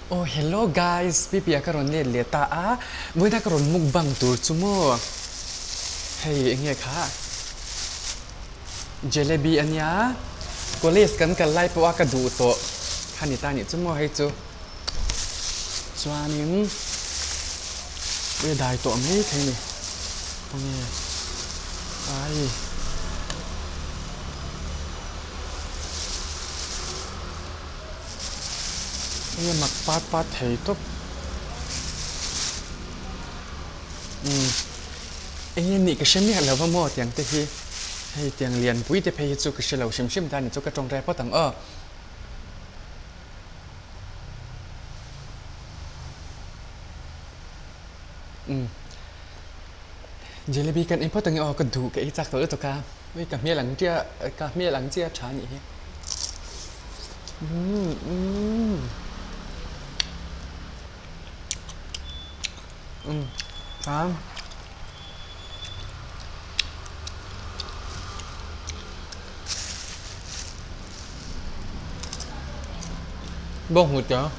Oh hello guys, Pipi a ka rawn let leh ta a, vawiina ka rawn mukbang tur chu maw? Hei eng nge kha? Jalebi a nia, college kan kal lai pawh a ka duh tawh kha ni ta nih chu maw hei chu. Chuanin ui a dai tawh mai thei ni, khawnge ai. Enge mak pat pat thei tawp. Umm enge nih ka hre miah lo va maw tiang te hi hei tiang lianpui te phei hi chu ka hre lo hrim hrim ta ni chu ka tawngtai phawt ang aw. Umm jalebi kan ei phawt ang e aw ka duh ka ei chak tawh lutuk a ui ka hmel ang tia ka hmel ang chiah a tha a nih hi. Bawng hmut a.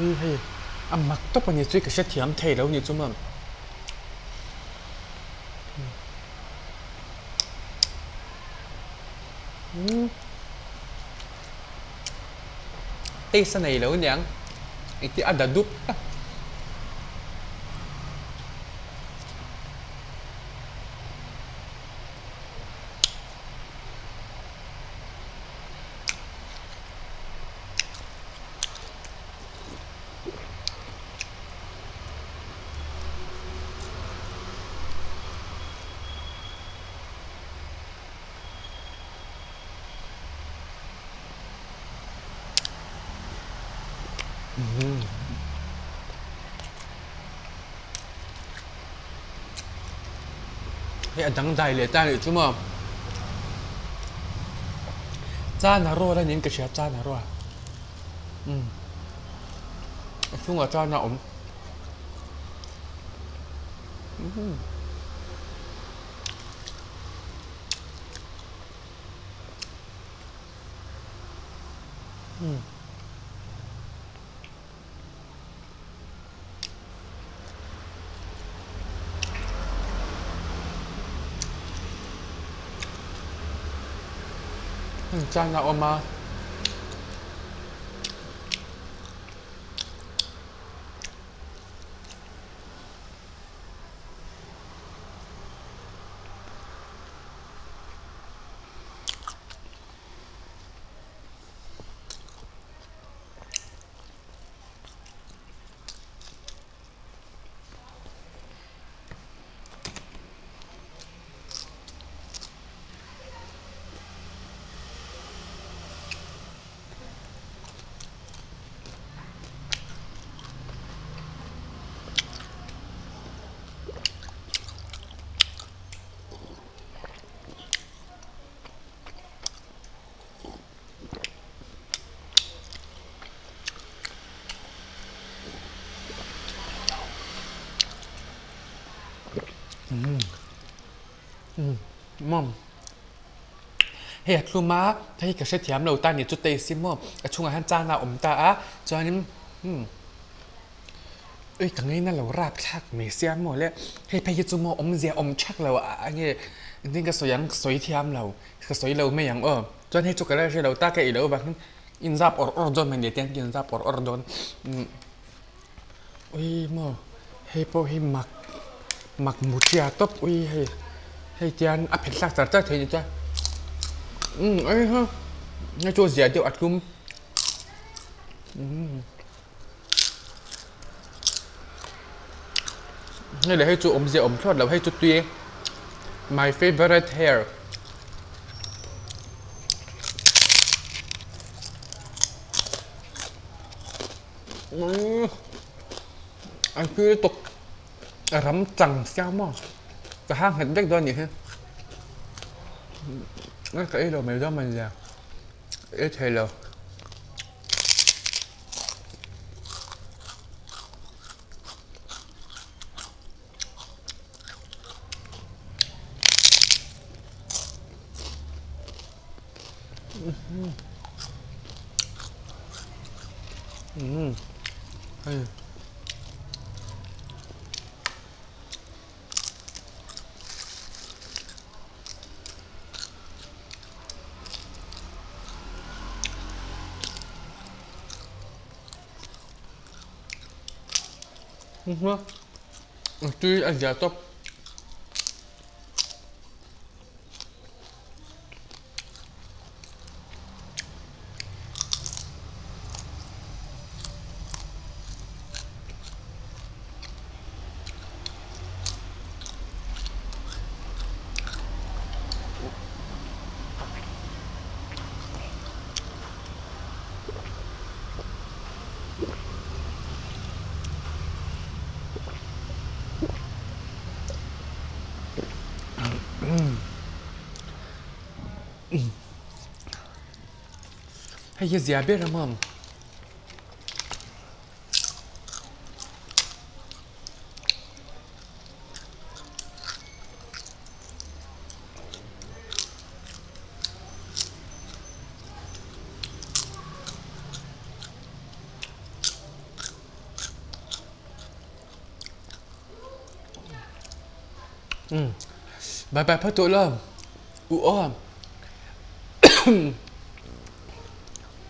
Ui hei a mak tawp a ni chu ka hrethiam thei lo ni chu maw. Taste a nei lo aniang engtin a da dup. Hei a dangdai leh ta nih chu maw chana rual a niin ka hria chana rual. Umm a chhungah chuan a awm umm umm. Chuan a awm a. Hei a thlum a, hei ka hrethiam lo ta ni chu taste hi maw a chhungah hian chana a awm ta a chuanin umm ui ka ngaina lo rap thlak mai sia maw le hei phei hi chu maw awmzia awm thak lo a nge engtin ka sawi ang ka sawi thiam lo ka sawi lo mai ang aw. Chuan hei chu ka la hre lo ta ka ei loh avangin inzap awrh awrh dawn mai ni tiang hian inzap awrh awrh dawn umm ui maw hei pawh hi mak mak mutia tawp ui hei hei tian a phet hlak char char thei ni chuan umm ei ha hei chu zia deuh a tlum umm hei leh hei chu awmzia awm thlawt lo hei chu tui my favourite hair. An tui lutuk a ram chang sia maw ka hang nghet vek dawn anih hi ka ei lo mai dawn mawni le ei thei lo. Tui a zia tawp. Hei hi zia ber a mawm. Bye bye phawt tawh lo. U aw.